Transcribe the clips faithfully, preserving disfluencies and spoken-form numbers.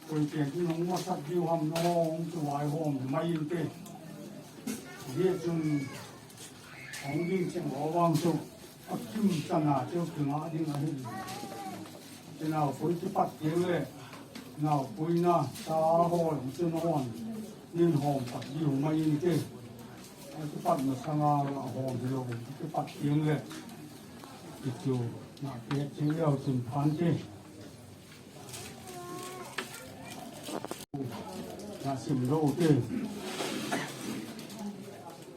Koi pen tin hung masat diu ham, nahung chu vaihom mai inte. Hijeh chun hung ding cheng ho vang chu akim chana chu kinga ding ahi. Te naopui kipat teng le, naopui na sa ho chu nahon nin hom pat diu mai inte. Akipat masanga la hom hilou, kipat teng le, kichu na ke chu leu chun phante. Nasim lou te.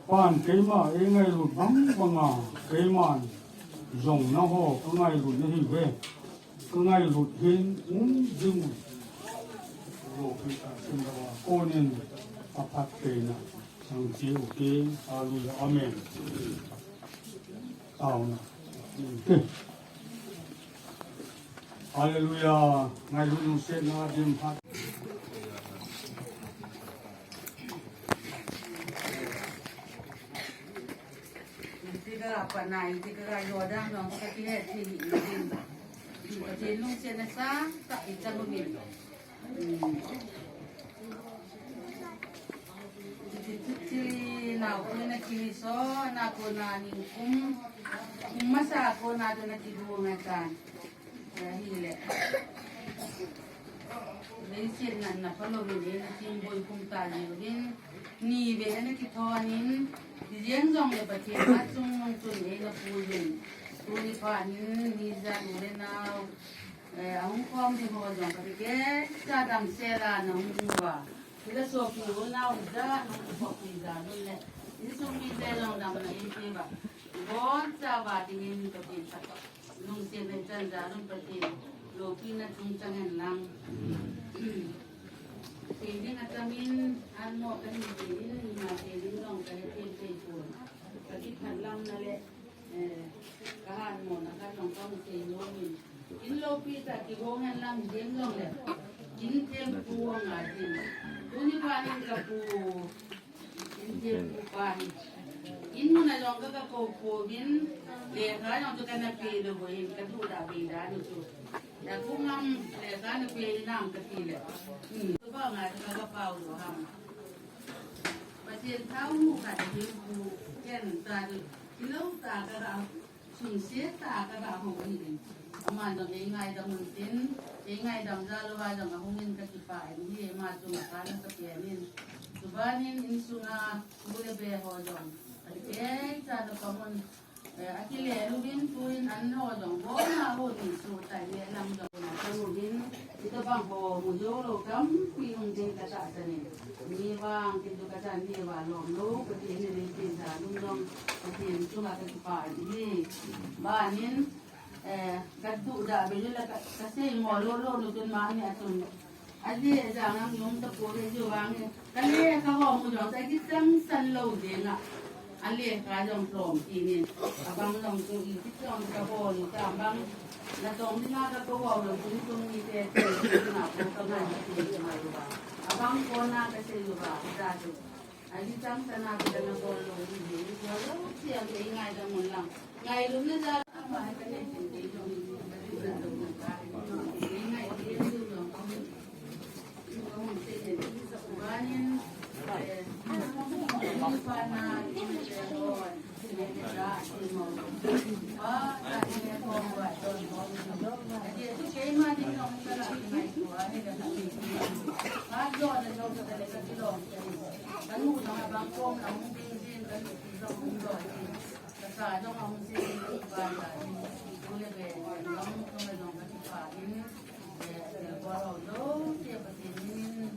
Pan keima eingailut bang banga, keiman jong naho kangailut nahiuve. Kangailut hin um jing u. Lou pi ta sim lou a konin aphat keina sang cheu te. Hallelujah. Amen. Taona. Hallelujah. Ngailut lungsetna dim phat. Tika pa nai, tika ga yo dang dong, ka ti he ti ni din. Ka ti lungsetna sa, ka i ta mo min. Ti, ti, ti, ti, naopui na kini so, na kona ning kum, kum masa kona tu na kibu nga tan. Ahile. Leiset na na phalou vin, na kimboi kum ta ni vin. Ni ve na kithon in, ti jeng jong le Pathen achung nung chun eina pui vin. Tuni phat in, ni jan u le nao. Eh, ahung khom ding ho jong kati kei, cha damsel a nahung uva. Hila sopi u nao ja, nahung khom ding ja nun le. Insung mite jong damna in pi uva. Boncha uva dingin Pathen khat. Lungsetna chan ja nun Pathen. Loupina chungchang hen lang. Sei ding atam in, an mo kahi sei in, ima sei ding jong kahe thei thei pon. Kati phat lam na le. Eh, kahan mo na khat jong kahung sei nom in. In loupi tah kihong hen lang ding jong le. In thempu ngai ding. Tuni phat in kapu. In thempu pa hi. In mun a jong ka, kakou pouvin. Lekha jong chu kana pe lou bou in, kaduh da bei da nu chu. Napu ngam lekha nape hinam kati le. Hmm. Tu ba ngai ka, kapao lou ham. Pathen thao mu khat hi pu ken ta di. Kilou ta ka ga, sungse ta ka ga hung hi ding. Ama jong eingaidam un tin, eingaidam jal uva jong ahung in kakipah in hi, ama chunga kana kapen in. Tuban in insunga u le be ho jong, akei cha na pamun, eh, akile luvin tuin an ho jong, bona ho ni su tai le lam jong na chang uvin, itobang ho mu jou lou tampi hung ding katahsan in. Ni vang, kin tu kachan ni vang lom lou, Pathen in eitin jalum jong, Pathen chunga kakipah in hi. Ban in, eh, kaduh da be la ka, kasei mo lou lou nu tun ma ni atun. Aji jang ang yong ta po le ju vang e. Kale kaho mu jong sa kichang san lou ding a. Ale ka jong lom ti ni. Abang jong tu i kichang kaho ni ka bang. Na tong ni na ka kaho lou tu ni tu ni te te na ko ka ngai ti ma lu ba. Abang ko na kasei lu ba. Ka tu. Aji chang sana ka na ko lou ni. Ni ko lou ti a ke ngai da mun lang. Ngai lu ni da. Kasa jong ahung sei in, ban la in, tu le be, jong, jong, jong, ka kipah in, eh, eh, bol ho jouse Pathen in,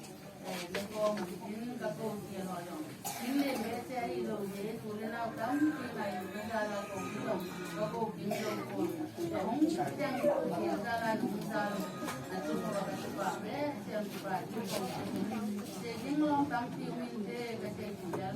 eh, le ko mun tin ka ko ti ho jong. Tin le be se ahi lou le, tu le nao tampi ngai na jal a ko ti jong, ka ko ti jong ko. Ka hung sa tiang ko ti jal a nung jal, na chu ko ka kipah be, se kipah ti ko. Se ding long tampi um inte, ka se ti jal.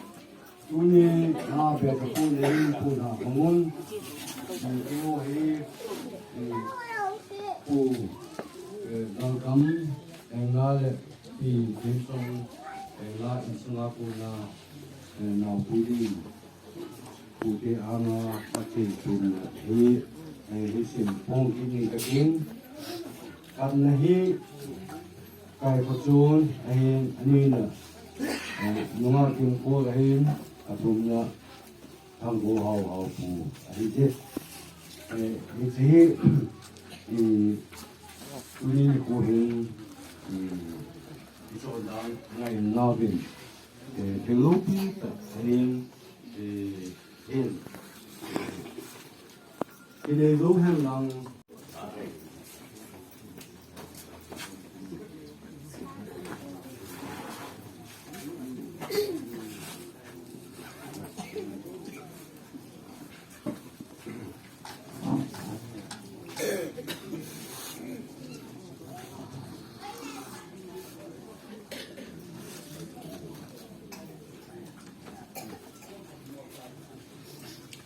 Tuni na be ka pu le in pu na ka mun. Ni pu hi, eh, pu, eh, Dalkam, eh, nga le pi Jameson, eh, nga in sunga pu na, eh, na pu di. Pu te anga ka te pu na hi, eh, hi sim pong ki ni ka kin. Kat na hi, Kai Kho Chun, ahin, anina, eh, Nunga Kim Kol, ahin, athumna, Thang Go Hau Hau Pu, ahi je. Eh, hiche hi, eh, tuni nikho hin, eh, ichon dan, ngai nauvin, eh, belopi ta, ahin, eh, hin, eh, kinei lou hen lang,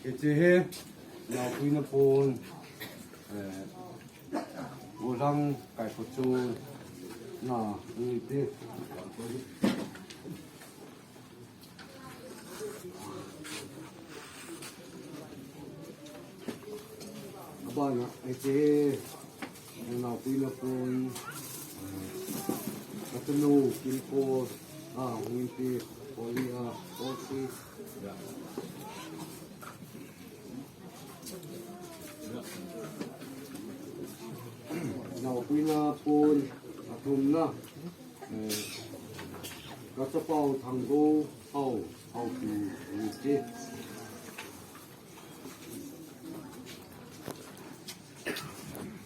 Hiche hi, naopuina pon, eh, Golang Kai Kho Chun, na, ni te. Abana, hiche, naopuina pon, eh, kachanu, Kim Kol, a, hung in te, Koli a, Kol si, ya. Naopuina pon athumna, eh, kachapa u Thanggou Hao, Haopi, iti.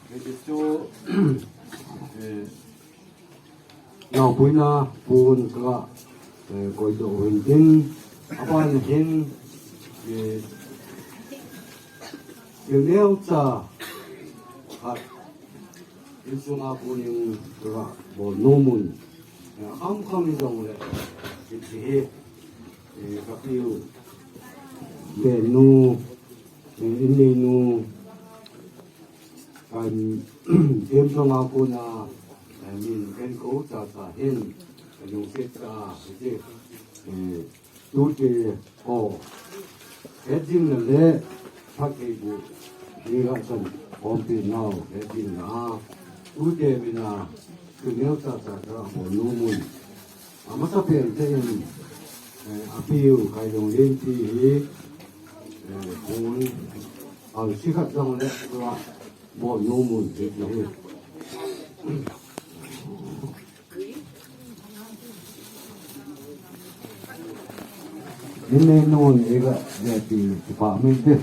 Hiti chu, eh, naopuina pon ka, eh, koidoh u hintin, aban hin, eh, thil neocha khat insunga konin ka bol nom un. Eh, akham kham hijongle, hiti hi, eh, kapiu, benu, eh, inneinu, kan, tem sunga kona, eh, min khen kou chacha hin, kalungset a, hiti, eh, tute ho hetjingna le phattheiboh dinga chan khompi nau hetjingna a, tute mina thil neocha cha ka bol nom un. Amasapen in, eh, apiu Khailunglen pi hi, eh, pon, alsi khat jongle ka bol nom un, hiti hi. Inneinu in eiga vepi kipah mite.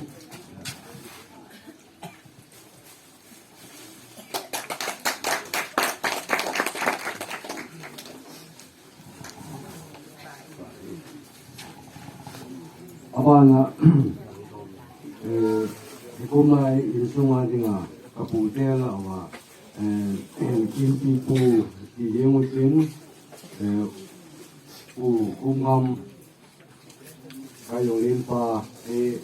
Abana, eh, hikomlai insunga dinga kapu te la wa, eh, Kimpi pu ti jeng utin, eh, Pu Kumngam, Khailunglen pa, eh,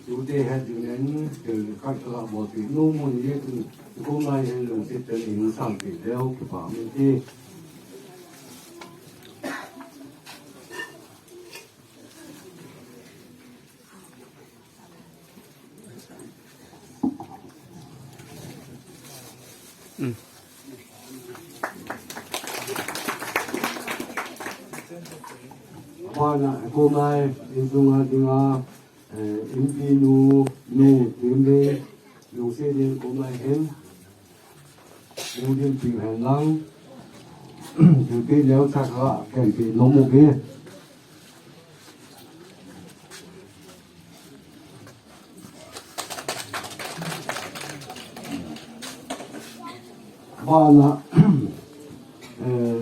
tute hetjingna in, thil khat ka bolpi nom un, hiti hikomlai hin lungset tah in sanpeh leu kipah mite. Abana, hikomlai insunga dinga, eh, Inpi nu, nu, Themlei, lungset in hikomlai hin lungdin piu hen lang, thilpeh neocha ka khenpeh nom uve. Abana, eh,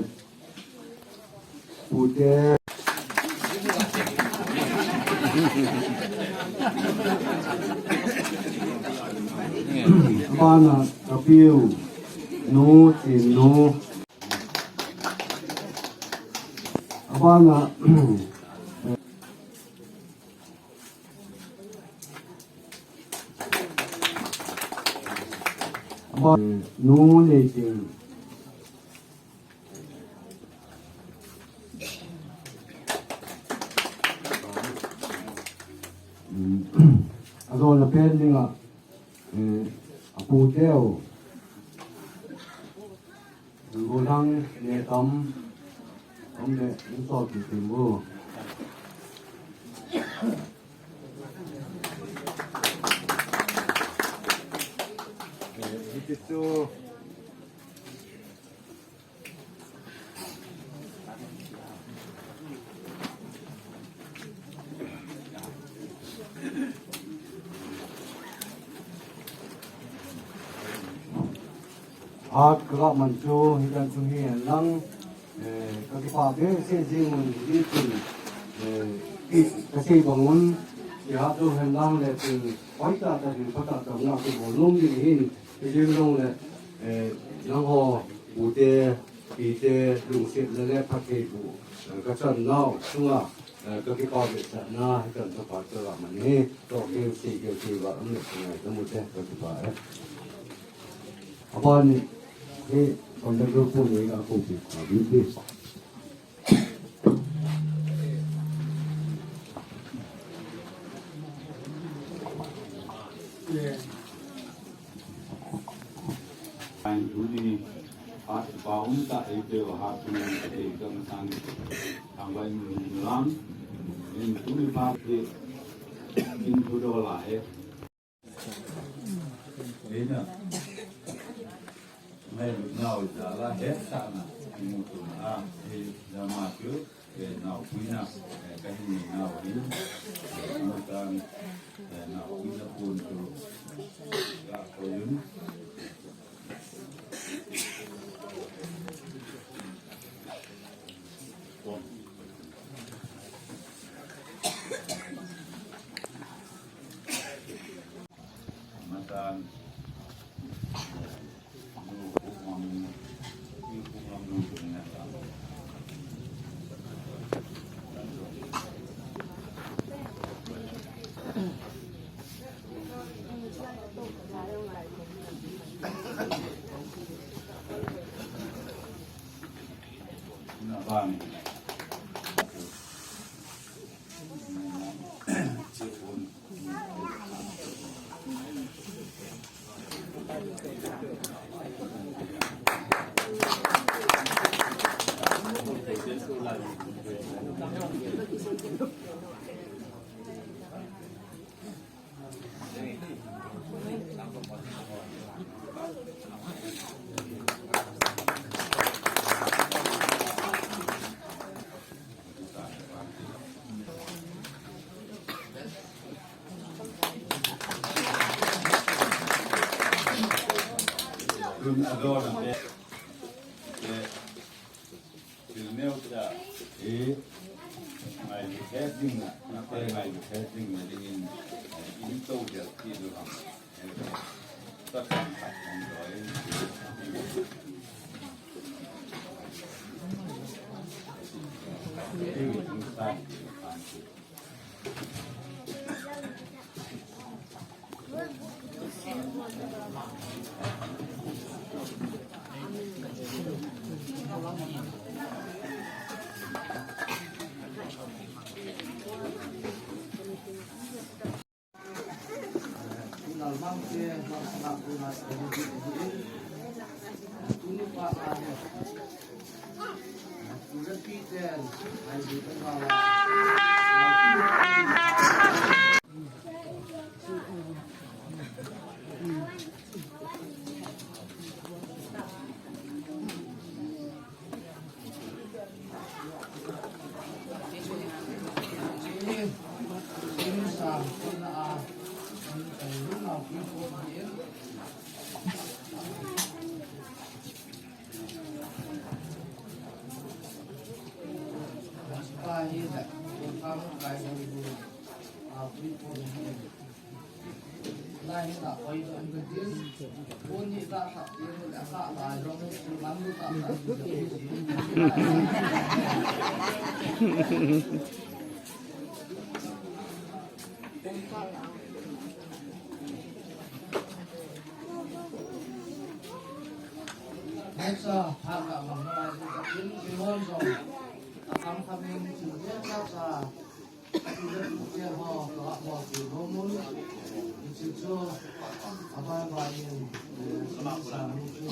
pute. Abana kapiu, nu, Tinnu. Abana, abana, nu Neiting. Ajona pen dinga, eh, apu teu. Golang ne tam, om ne, um so ki tim bu. Eh, hiti chu. Hat ka man chu, hitan chu hi lang, eh, kakipah behseh jing un, hichun, eh, kasei bang un, kihat lou hen lang le chun, hoitah tah hin, phatah tah na kibol nom ding ahin, hijeng jongle, eh, nangho, pute, pite, lungsetna le phattheiboh, eh, kachan nau chunga, eh, kakipah behsehna, hitan chu phat ka man hi, toh keu sei keu keu va, um le, eh, kamu te, kakipah e. Abana, hi, conductor pu ni a ko pi, a bi pi. Ai, tuni, hat pa um ta ei pe wa hat tuni ka te ka masang. Tang bai mu lang. Ni tuni pa te. Kin tu do la e. Ena. Nau jal a hetsahna imu tuna a, hei jama chu, eh, nau puina, eh, kahin nei nau ahin, eh, imu tan, eh, nau puina pon chu ka koiyun. Thil neo cha, eh, ngailut het ding, nate ngailut het ding na dingin, eh, in to del ti du ham. Eh, ta kan ta kan doi. Eh, in ta kan. Next, uh, phat ka mang na lai, in, in hon jong, a kam khaming, in, next, uh, in, in, in, ho, ka, ho, ki, ho, mun, in, in, so, a, bye, bye, in, eh, sa, sa, mun, chu,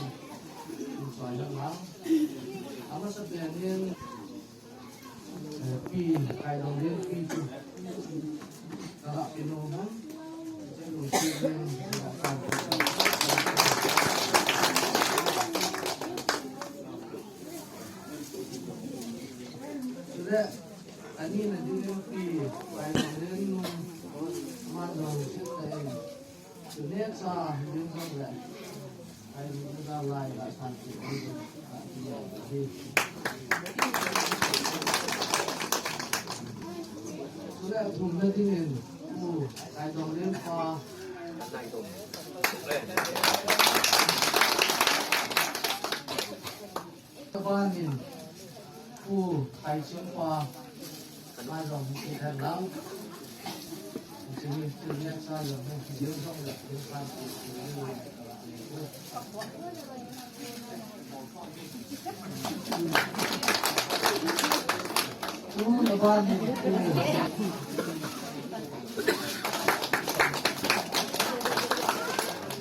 in, so, yan lang. Ama sa, pen, in, Abanin, Pu Khai Ching pa, mai jong hi khen lang. Chini, chini sa jong hi khen jong le, khen pa. Pu, abanin, Pu.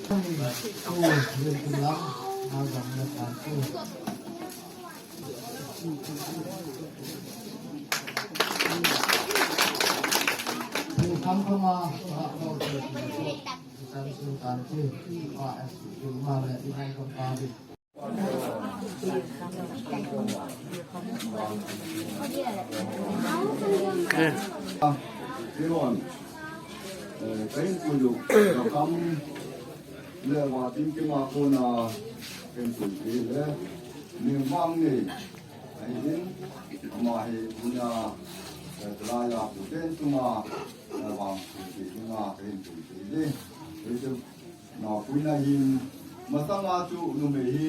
Pu, Pu lang, mai jong le, Pu. Eh. Keiho, eh, kahin puilut, kakam le vatin kima kona kahin puilut le, Nengvang nei, ahin, ama hi tuna, eh, tulai a puten chunga, eh, vang puilut dinga kahin puilut le. Hichu, Naopuina hin, masanga chu numei hi,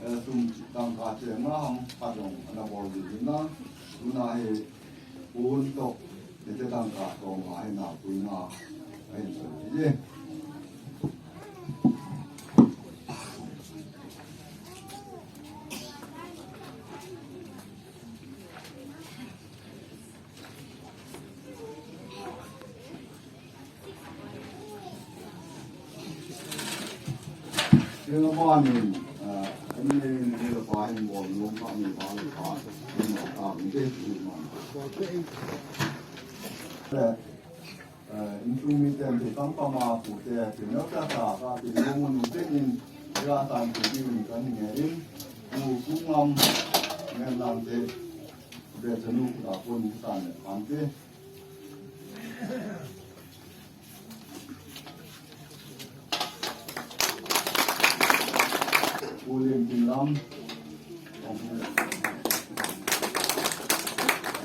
eh, sum dangka chenga ham khat jong ana bol ding hinam, tuna hi pon toh, hiche dangka toh ma hi naopuina ahin soi ding. Keiho banin, ah, kami ni le pa hin bol nom kami pa le pa, hin bol kami te, hin bol. Eh, insung miten te tam pa ma pu te, te no ta ta ka, te no mun te in, ya tan te ni kan nge in, ku ku ngam, ngen lang te, be chanu ku ta pon ni tan le kan te. Pu Lim Tin Lam.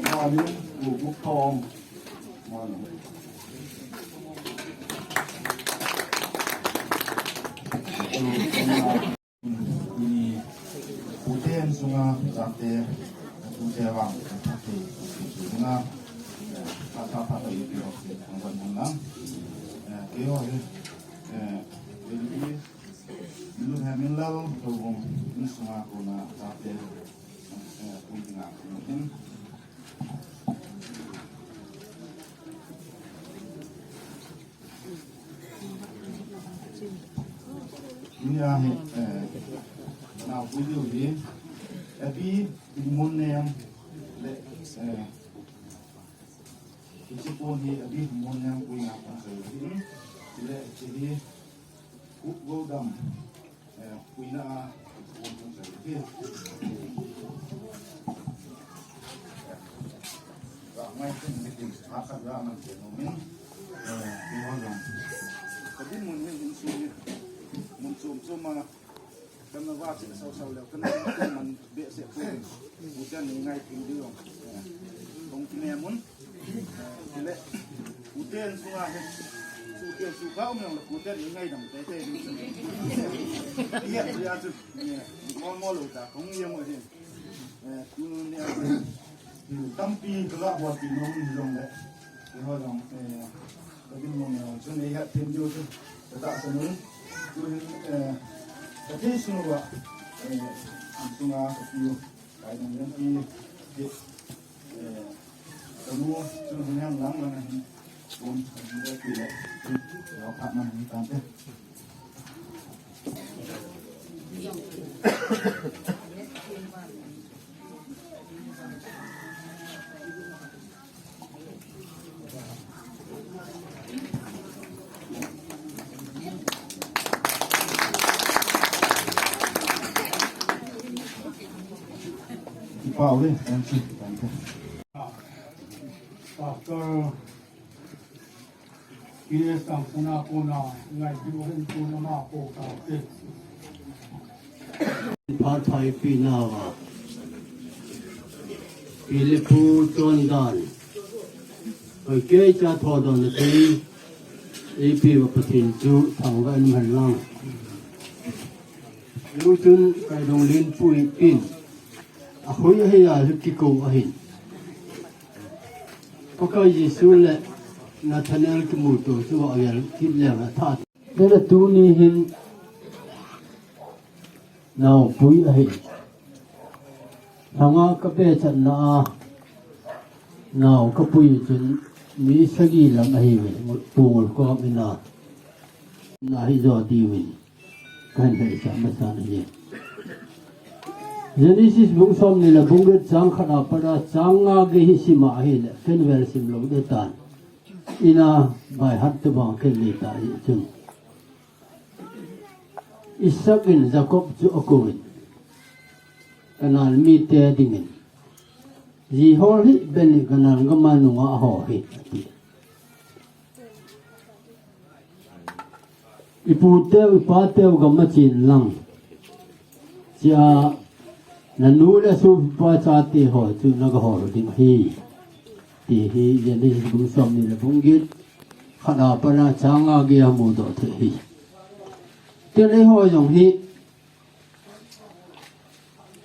Mani, Pu Guk Thong. Mani. Tuni, puten sunga chate, pute vang, pute, pute sunga, eh, pata, pata, ipi, ok, ang ban hang lang. Eh, keiho hi, eh, keiho hi, Milu Heminlal Tobung, in sunga kona chate, eh, pute nga, pute. Nia hi, eh, naopui diu hi, Abi Munnem le, eh, hiche pon hi Abi Munnem puina pon soi hi, le hiche hi Kuk Goldam. Eh, puina a, pon pon soi hi. Ra ngai chen ni tin, a khat ra man chen no min. Eh, keiho jong. Ka dinmun hi mun sung hi. Mun chom chom a. Kana va che sau sau leu, kana man behseh poi. Puten nei ngai thim diu jong. Eh, kong kinem un. Chule, puten sunga hi, puten su ka um jong le, puten nei ngaidam teitei ding. Iya, iya chu, eh, mo mo lou ta, kong iya mo hi. Eh, tunia, tampi ka ga bol ti nom jong le, keiho jong, eh, ka dinmun jong chu nei hethem diu chu ka tahsan un. Tuhin, eh, ka thei sung uva, eh, sunga ka pi u, ka ding jong pi, eh, Kanu, chun hung hen lang lang ahin. Bon, hung hen lang ahin. Lo khat man hung tan te. Kipa uve, thank you, thank you. Pastor, P S Tangsana kona, ngai diu hin kona ma ko ta te. Phat phai pi na va. Pi le pu chondan. Oi, kei cha thodon na tei. Ipi va Pathen chu thangvah in man lang. Lu chun kai dong lin pui pin. A hoi a hei a hi kikou ahin. Pakai Jesu le Nathanael kimuto chu a gel kit leng a that. Tena tuni hin naopui ahi. Lhanga ka pechatna a nao ka pui chun mi sagi lam ahi ve, Pu Ngulkhuam in a. Na hi jo diuvin. Kahin hetsah masa na hi. Genesis bung somni le bung get chang khat a pat a chang nga gei hi sim a ahile, ken vel sim lou ding tan. Ina by heart tobang ken nei ta hi chun. Isaac in Jacob chu akouvin, Canaan mite dingin, "Ji hol hi beni Canaan gama nungah ho hi," ati. "Iputeu ipateu gam achen lang, chia nanu le sopipa chate ho chu naga hol ding ahi," ti hi Genesis bung somni le bung get, khat a pat a chang nga gei a mudoh thei ahi. Tin eiho jong hi,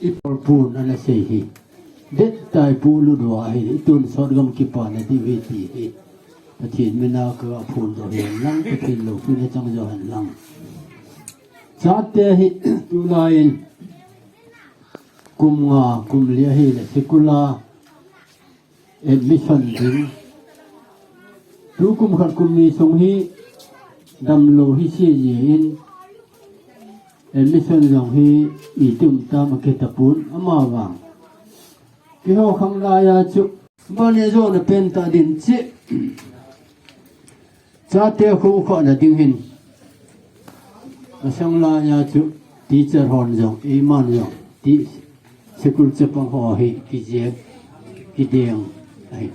i polpun ana sei hi. Dettai pulut uva hi, i tonsot gam kipana diu hi ti hi. Pathen mina kaga phondoh hen lang, Pathen loupina chang jo hen lang. Chate hi, tulai in, kum nga, kum li ahile, sikul a, admission ding. Tukum khat kum ni sung hi damlou hi seh jeh in admission jong hi itum tam akitapon amavang. Keiho khang laiya chu bani jona pentah ding cheh. Chate khoukhah na ding hin. Masang laiya chu teacher hon jong, eiman jong, ti school chapang ho hi kijep, kideng ahi.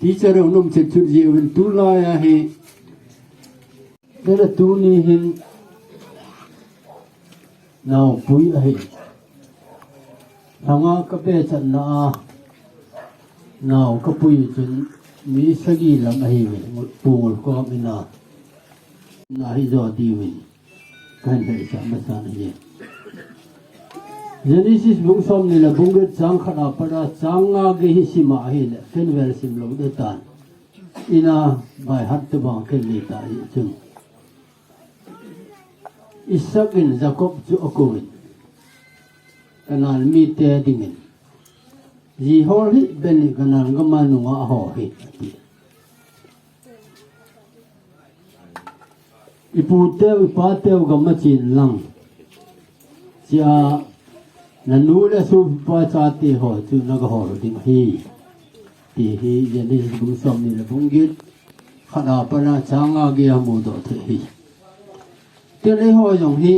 Teacher jong nom chet chut jeh uvin tulaiya hi. Dela tuni hin naopui ahi. Lhanga kapechatna a, nao kapui chun mi sagi lam ahiuve, Pu Ngulkhom in a, na hi jo diuvin, kahin heisah masa ahi. Genesis bung somni le bung get chang khat a pat a chang nga gei hi sim a ahile, ken vel sim lou ding tan. Ina by heart tobang ken lei ta hi chun. Isaac in Jacob chu akouvin, Canaan mite dingin, "Ji hol hi beni Canaan gama nungah ho hi," ati. "Iputeu ipateu gam achen lang, chia nanu le sopipa chate ho chu naga hol ding ahi," ti hi Genesis bung somni le bung get, khat a pat a chang nga gei a mudoh thei ahi. Tin eiho jong hi,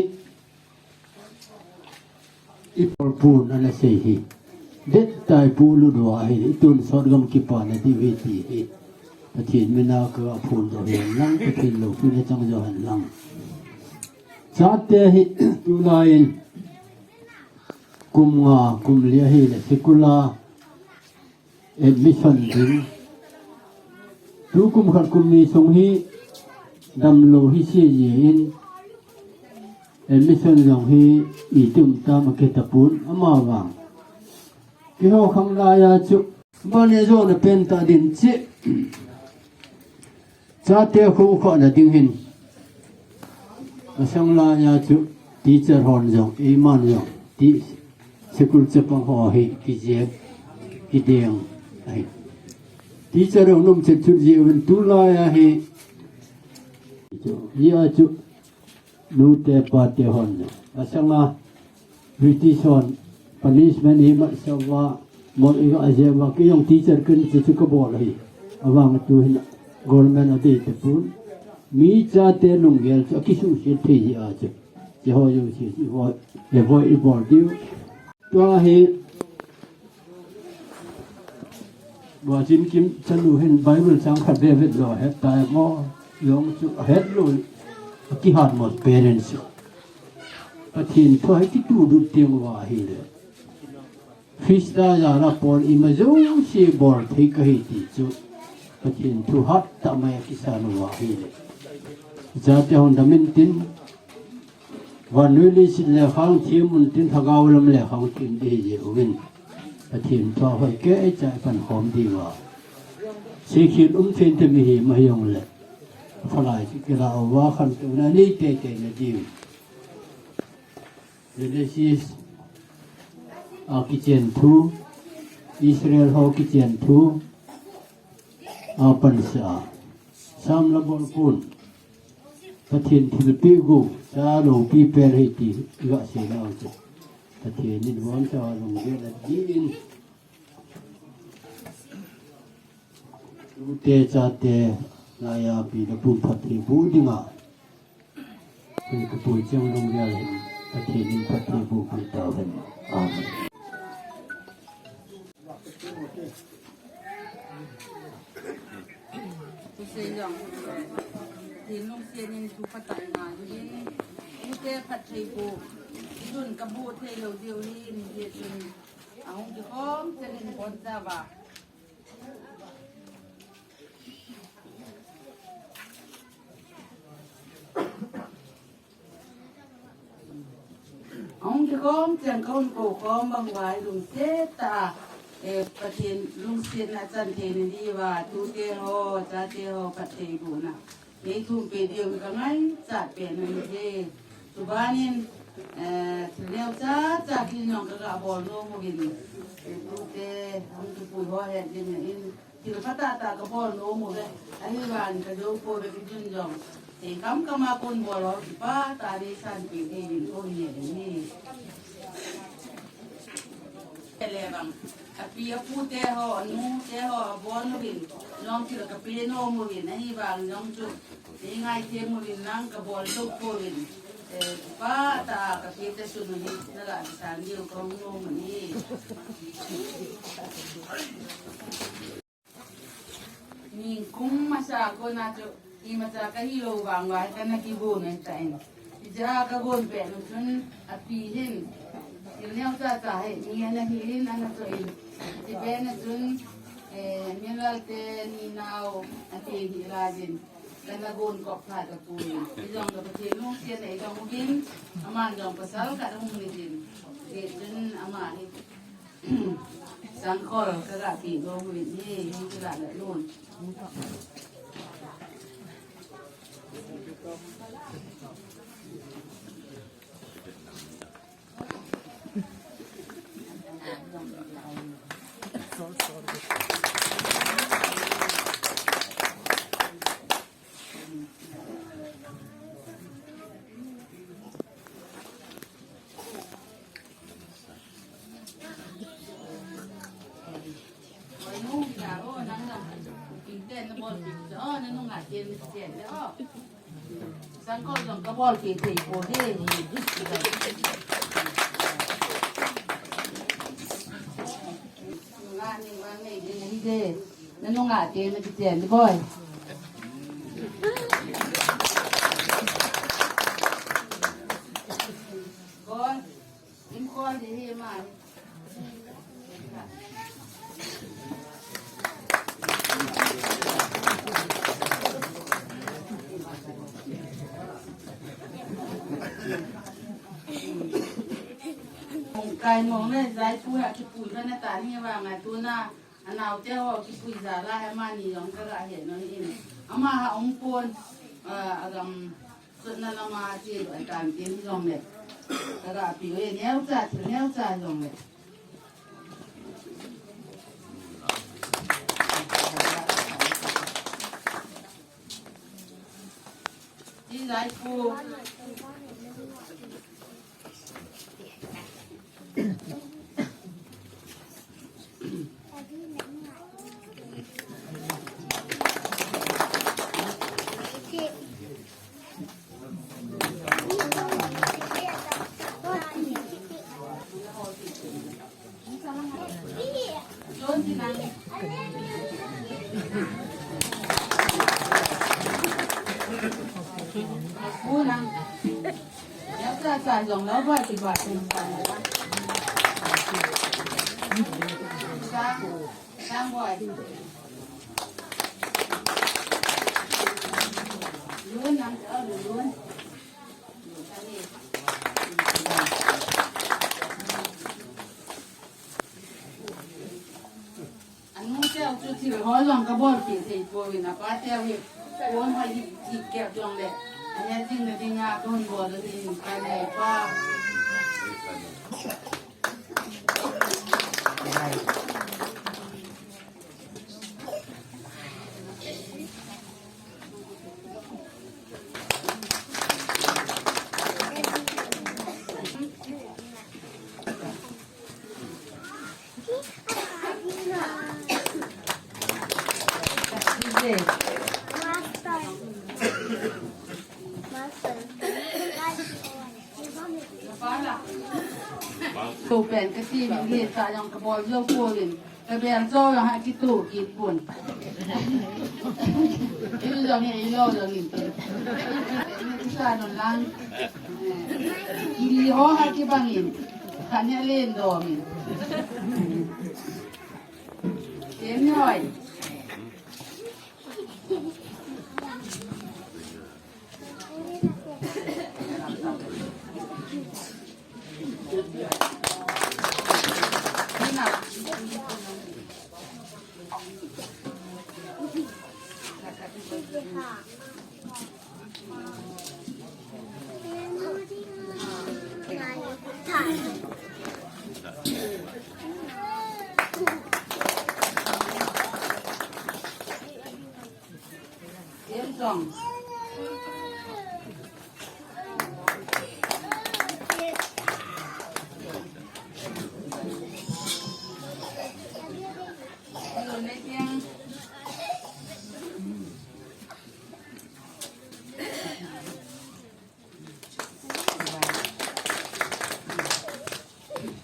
i polpun ana sei hi. Dettai pulut uva hi, i tonsot gam kipana diu hi ti hi. Pathen mina kaga phondoh hen lang, Pathen loupina chang jo hen lang. Chate hi, tulai in, kum nga, kum li ahile, sikul a, admission ding. Tukum khat kum ni sung hi damlou hi seh jeh in admission jong hi itum tam akitapon amavang. Keiho khang laiya chu bani jona pentah ding cheh. Chate khoukhah na ding hin. Masang laiya chu teacher hon jong, eiman jong, ti school chapang ho hi kijep, kideng ahi. Teacher jong nom chet chut jeh uvin tulaiya hi. Chu, hia chu nute pate hon jong. Masanga British hon punishment hi mat sah uva, mol iga jep uva, kei jong teacher ken chu chu kabol ahi. Avang tu hin government adei tapon. Mi chate lunggel chu akisuhset thei jeh a chu. Hiho jouse chu ivoi, ivoi ibol diu. Tua hi, Vachin Kim chanu hin Bible chang khat beh vet lou ahet tai mo, jong chu ahet lou, akihat mo parents chu. Pathen thu hi kituh lut teng uva ahile. Christa jal a pon ima jouse bol thei kahi ti chu Pathen thu hat tah mai a kisan uva ahile. Chate hon dam intin, vannoi leiset le khang them untin, lhagao lam le khang them ding ahi jeh uvin, Pathen thu a hoi keicha i pankhom diuva. Seikhel um thei inte mihem ahi jongle. Falai chu kila uva khantouna nei teitei na diu. Genesis a kichen thu, Israel ho kichen thu, a pansa a. Sam la bol pon. Pathen thilpeh gu, cha loupi pen ahi ti, iga sei nau chu. Pathen in von cha lunggel a din. Tute chate, laiya pi le pun phatthei boh dinga. Tui kapui chang lung lia hin, Pathen in phatthei boh peh tauhen. Amen. Tusei jong, Pathen lungset in thu phatah in ngai uvin, tute phatthei boh, tun kaboh thei lou diu ahin, hijeh chun, ahung kikhom cheng in kon cha va. Ahung kikhom cheng kahung kou khom bang uva lungset tah a, eh, Pathen lungsetna chan thei na diuva, tute ho, chate ho, phatthei bohna nei thum peh diu hi ka ngaichat pen ahi. Chuban in, eh, thil neocha cha kit in jong ka ga bol nom uvin. Eh, tute, hung kipui ho het ding in, thil phatah tah ka bol nom uve. Ahivangin ka jou pouve, kei chun jong. Sei kam kam a kon bol ho kipah tah a nei sanpeh diuvin kon ngen ahi. Ele vang, api apu te ho, anu te ho, abon uvin, jong thil kape nom uvin, ahivang jong chu, nei ngaithem uvin lang kabol jou pouvin, eh, kipah tah a kape te sun u hi, nala kisan diu kahung nom ahi. Nikum masa kona chu, imacha kahi lou vang uva, kana kivon ahi tan. Hijeh a kavon pet u chun, api hin, thil neocha cha hi, mi ana hil in, ana cho in. Hiche pen a chun, eh, Minlal te ni nao, ate hi lajin. Kana von kop phat a pu in. Hijong ka Pathen lungset a ijong uvin, aman jong pasal khat ahung ni din. Hijeh chun ama hi Sangkhol ka ga pi nom uvin hi, hi ka ga la lun. Sangkhol jong kabol kit thei poi. Nga ni, nga ni, ni, ni, ni. Nanung a te na kichen boi. Boi. Im kol di hi ma. Kai mong le jaipu ha kipui kana ta ni vang a tuna. Anao te ho kipui jal a hi amani jong ka ga he nom in. Ama ha um pon, ah, agam sutna lama che lou ahi tan tin jong le. Ka ga pi u e neocha, thil neocha jong le. Ti jaipu. Anu teu chu thil ho jong kabol kit thei pouvin, apa teu hi phone ho hi, hi kep jong le. Ahe jing le jing a kon bol le jing ka le pa. Tupen kati min hi ta jong kabol jou poi. Kabel jou jong ha kitu kit pon. Ilu jong hi ilo jong in. Ni sa non lang. Ili ho ha kibang in. Khat ni alen dom in. Chen hoi.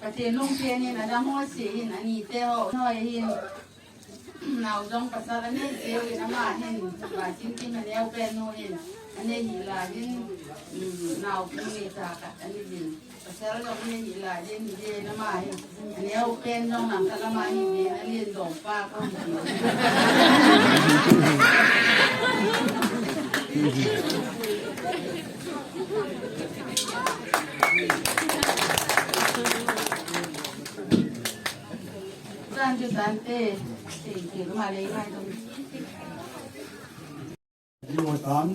Pathen lungpen in adang ho se hin, ani te ho, noi hin, nao jong pasal anei jeh in ama hin, Vaisinkim aneo pen nu hin, anei hih lai hin, um, naopu neicha khat anei jin. Pasal jong anei hih lai hin, jeh in ama hin, aneo pen jong langkhat lama hin, jeh in alen dom pa ka hung Tan chu tan te, thank you, ma lei mai dong. Diu tan,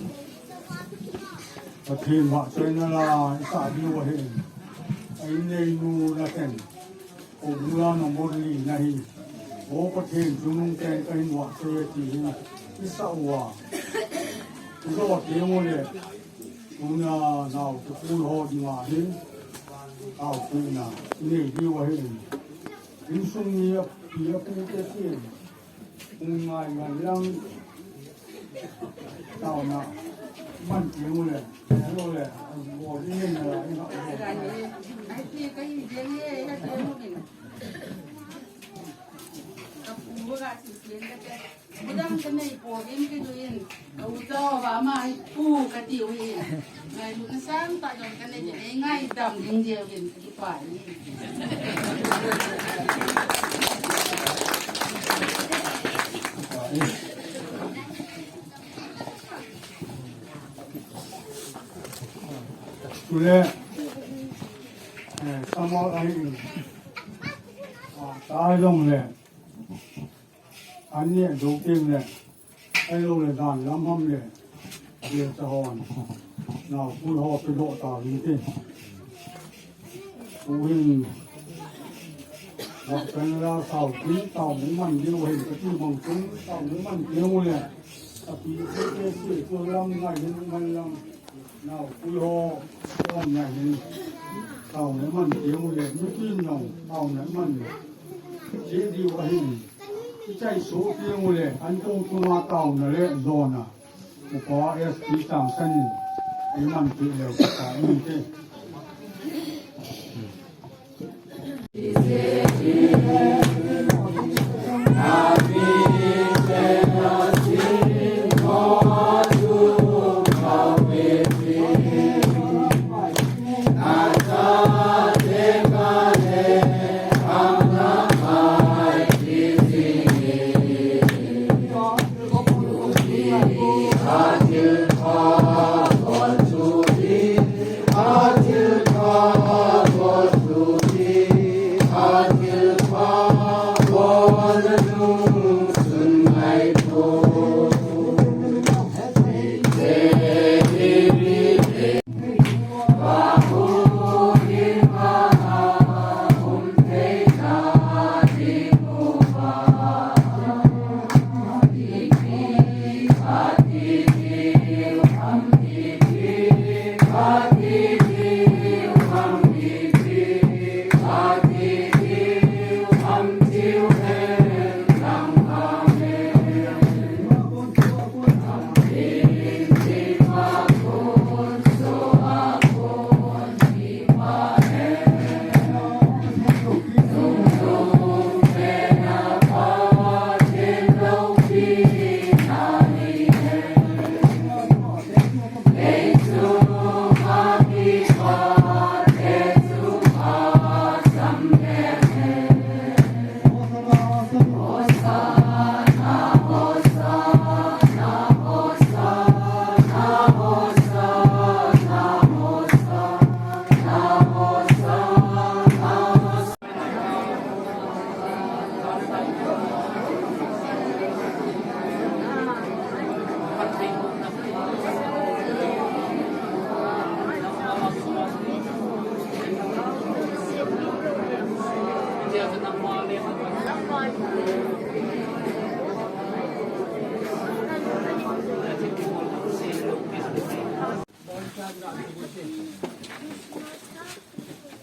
Pathen vahchoina la, i sah diu ahi. A inneinu la ten. Ko bula number li na hi. O Pathen chungnung ten kahin vahchoi e ti hi. I sah uva. I sah uva teng u le. Tuna naote pu ho dinga hin. Taopina. I nei diu ahi. Insung mi a pi a pu te ti. Hung ngai ngai lang. Taona. Man ti mu le. Lo le. Bo ni ne na la. Ai ti ka i je ye, ya je mu ni. Ka pu ga ti ti ka te. Budang ka nei po in ki du in. Ka u cho ba ma i pu ka ti u in. Ngailutna sangtah jong ka nei, nei ngaidam ding jeh uvin. Chule, eh, Samuel ahi in. Ah, tai long le. An neh jou teng le, ahilou le dan lam ham le, belcha hon, naopu ho pedoh tauvin te. Tuhin, vahchoina la sao tin, taona i man diu ahin kati bang chun, taona i man diu le, api te te se, chu lam ngai hin man lam. Naopu ho, taona hin, taona man diu le, mitin jong, taona man. Che diu ahin, i chai so diu le, an kong tunga taona le, dona. Upa S P Changsan in, i man ti le, upa in te.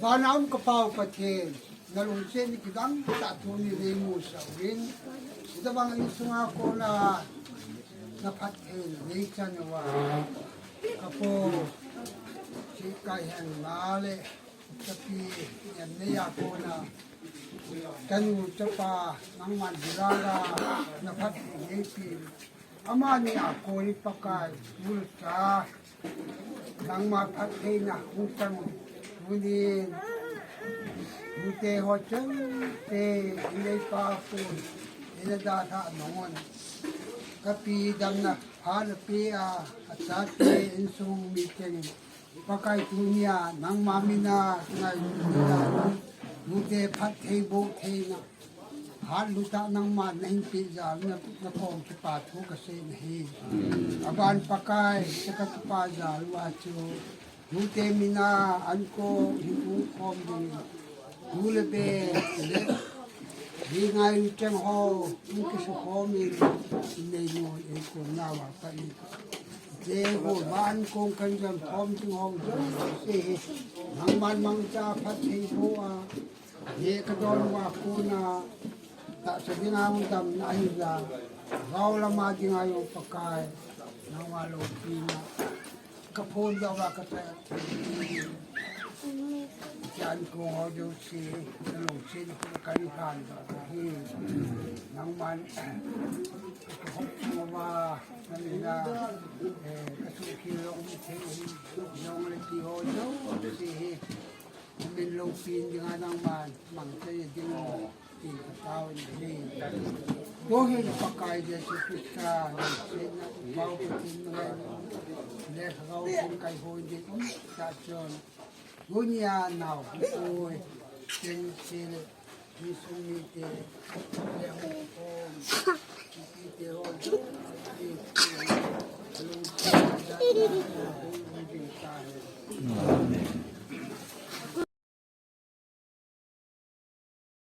Vana um ka Pa u Pathen, na lungset ni kidang tah thu ni nei musah uvin. Hitabang insunga kona na phattheina nei chan uva, ka pu Sikai Hengna le ka pi Nemneija kona, chanu chapa nangman Bilal a na phatthei neipi. Amani a kon in Pakai, tulcha nangma phattheina hung chang un. Tunin nute ho chengte, in neipa pon, in na dalhah nung un. Ka pi damna pha na pe a, a chate insung mi teng, Pakai tunia nangma mina ngailut a, nute phatthei boh theina, hatlut a nangma na hin peh jal na, na kom kipa thu ka sei na hi. Aban Pakai, ka kipa jal uva chu, nute mina an ko hin um khom ding, nu le be le, hi ngai cheng ho, in kisukhom in, in nei nu, in ko na wa pa in. Jehovah an kong kan jan khom ding ho jouse hi, nangman mangcha phatthei boh a, hi ka don uva kona, tahsa dinga hung damna ahi la, gou lama dinga jong Pakai, nangma loupina ka phon uva ka cha. Chan kong ho jouse, na lungset ni ka ni phan uva hi. Nangman ka hop uva, na mina, eh, ka suhkhel lou um thei hi, jong le ti ho jouse hi. Min loupin dinga nangman mangcha ding tin ka tao in hi. Tua hin Pakai Jesu Christa, Sena Pau Pathen ngai le ka gau tin kai hoi din um ta chon. Dunia nau oi, tin sel, ni sung ni te, le hong hong, ni te hoi, ni te, lung te, da, da, da, hong hong din ta he.